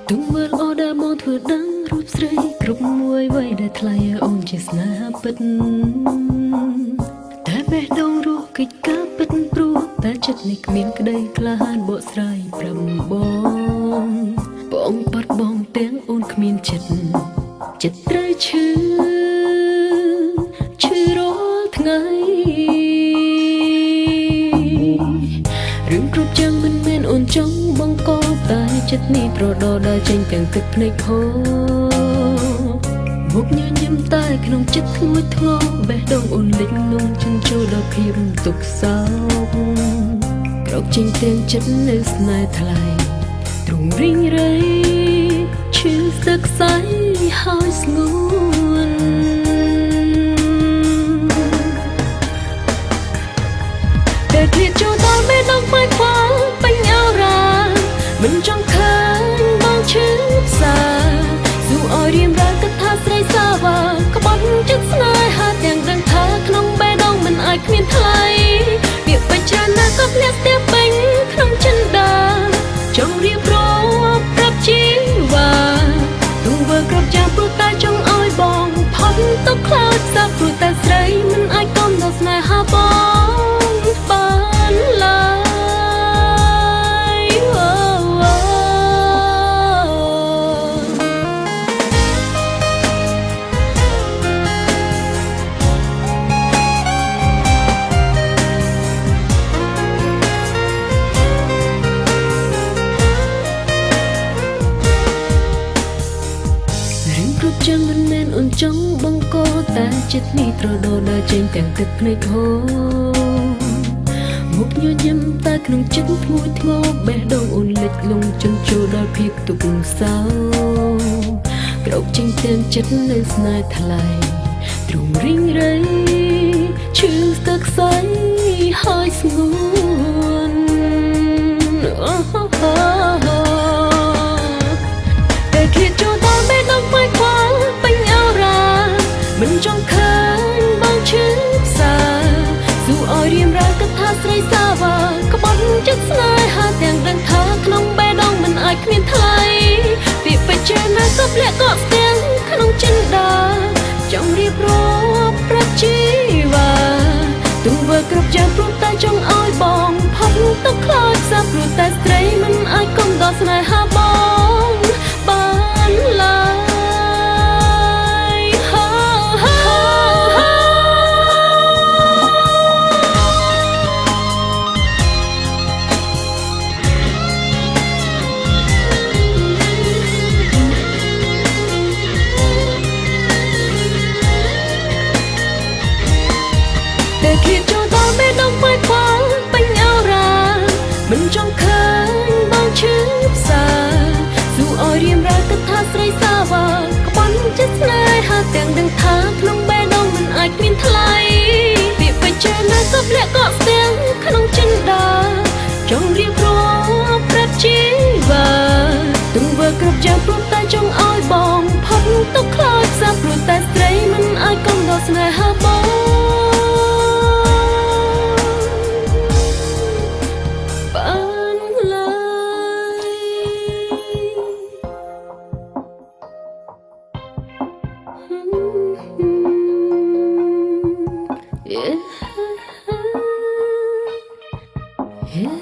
ទុំមើលអូដែលមកធ្វើដឹងរូបស្រីគ្រប់មួយវ័យដែលថ្លៃឲ្យអូនជាស្នេហាពិតតែបេះដូងរស់កិច្ចការពិតព្រោះតែចិត្តនេះគ្មានក្តីក្លាហានបកស្រាយប្រាប់បងបងបាត់បងទាំងអូនគ្មានចិត្តចិត្តត្រូវឈឺឈឺរាល់ថ្ងៃ រឿងគ្រប់យ៉ាងមិនមែនអូនចង់បង្កតែចិត្តនេះត្រដរដើរចេញទាំងទឹកភ្នែកហូរមុខញញឹមតែក្នុងចិត្តធ្ងួចធ្ងោបេះដូងអូនលិចលង់ជន់ជោដល់ភាពទុក្ខសោកក្រោកចេញទាំងចិត្តនៅស្នេហ៍ថ្លៃទ្រង់រីងរៃឈឺស្ទឹកសៃហើយស្ងួន តែឃ្លាតចូលដល់បេះដូងខ្វាយខ្វល់ពេញអរ៉ាមិនចង់ឃើញបងឈឺផ្សាស៊ូឲ្យរៀមរាគិតថាស្រីសាវ៉ាក្បត់ចិត្តស្នេហាទាំងដឹងថាក្នុងបេះដូងមិនអាចគ្មានថ្លៃពាក្យពេចន៍ច្រើនណាស់ក៏ភ្លាក់ស្ទះពេញក្នុងចិន្តាចង់រៀបរាប់ប្រាប់ជីវ៉ាទង្វើគ្រប់យ៉ាងព្រោះតែចង់ឲ្យបងផុតទុកខ្លោចផ្សាព្រោះតែស្រីមិនអាចកំដល់ស្នេហាបងបានឡើយអូអូ រឿងគ្រប់យ៉ាងមិនមែនអូនចង់បង្កតែចិត្តនេះត្រដរដើរចេញទាំងទឹកភ្នែកហូរមុខញញឹមតែក្នុងចិត្តធ្ងួយធ្ងោបេះដូងអូនលិចលង់ជន់ជោដល់ភាពទុក្ខសោកក្រោកចេញទាំងចិត្តនៅស្នេហ៍ថ្លៃទ្រង់រីងរៃឈឺស្ទឹកសៃហើយស្ងួនអូហូហូ តែឃ្លាតចូលដល់បេះដូងខ្វាយខ្វល់ពេញអរ៉ាមិនចង់ឃើញបងឈឺផ្សាស៊ូឲ្យរៀមរាគិតថាស្រីសាវ៉ាក្បត់ចិត្តស្នេហាទាំងដឹងថាក្នុងបេះដូងមិនអាចគ្មានថ្លៃពាក្យពេចន៍ច្រើនណាស់ក៏ភ្លាក់កក់ស្ទាំងក្នុងចិន្តាចង់រៀបរាប់ប្រាប់ជីវ៉ាទង្វើគ្រប់យ៉ាងព្រោះតែចង់ឲ្យបងផុតទុកខ្លោចផ្សាព្រោះតែស្រីមិនអាចគុំដល់ស្នេហាបងបានឡើយហូហូហូ តែឃ្លាតចូលដល់បេះដូងខ្វាយខ្វល់ពេញអរ៉ាមិនចង់ឃើញបងឈឺផ្សាស៊ូឲ្យរៀមរាគិតថាស្រីសាវ៉ាក្បត់ចិត្តស្នេហាទាំងដឹងថាក្នុងបេះដូងមិនអាចគ្មានថ្លៃពាក្យពេចន៍ច្រើនណាស់ក៏ភ្លាក់កក់ស្ទាំងក្នុងចិន្តាចង់រៀបរាប់ប្រាប់ជីវ៉ាទង្វើគ្រប់យ៉ាងព្រោះតែចង់ឲ្យបងផុតទុកខ្លោចផ្សាព្រោះតែស្រីមិនអាចកំដល់ស្នេហាបង បានឡើយ Yeah. Yeah.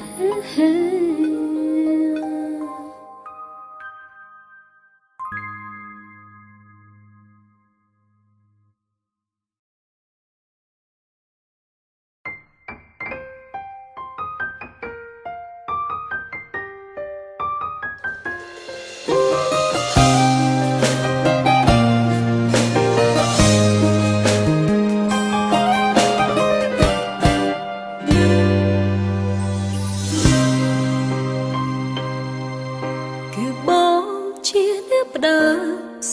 គឺបងជាអ្នកផ្ដើម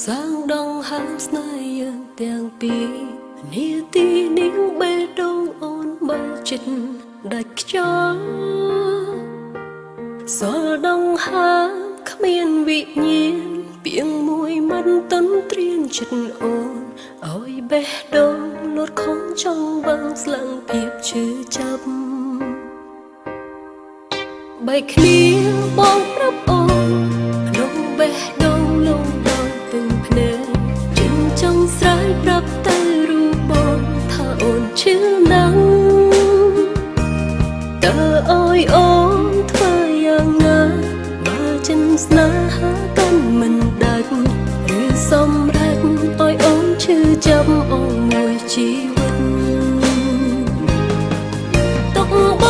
សាងដងហើមស្នេហ៍យើងទាំងពីរនាទីនេះបេះដូងអូនបើចិត្តដាច់ខ្យល់សល់ដងហើមគ្មានវិញ្ញាណពីងមួយមិនទន្ទ្រានចិត្តអូនឲ្យបេះដូងលត់ខំចង់វងស្លឹងភាពឈឺចាប់ បែកគ្នាបងប្រាប់អូនក្នុងបេះ តើអើយអូនធ្វើយ៉ាងណាបើចិនស្នេហាកាន់មិនដាច់ឬសម្រេចឲ្យអូនឈឺចាប់អងមួយជីវិតទុកប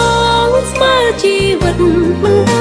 ងស្មើជីវិតមិន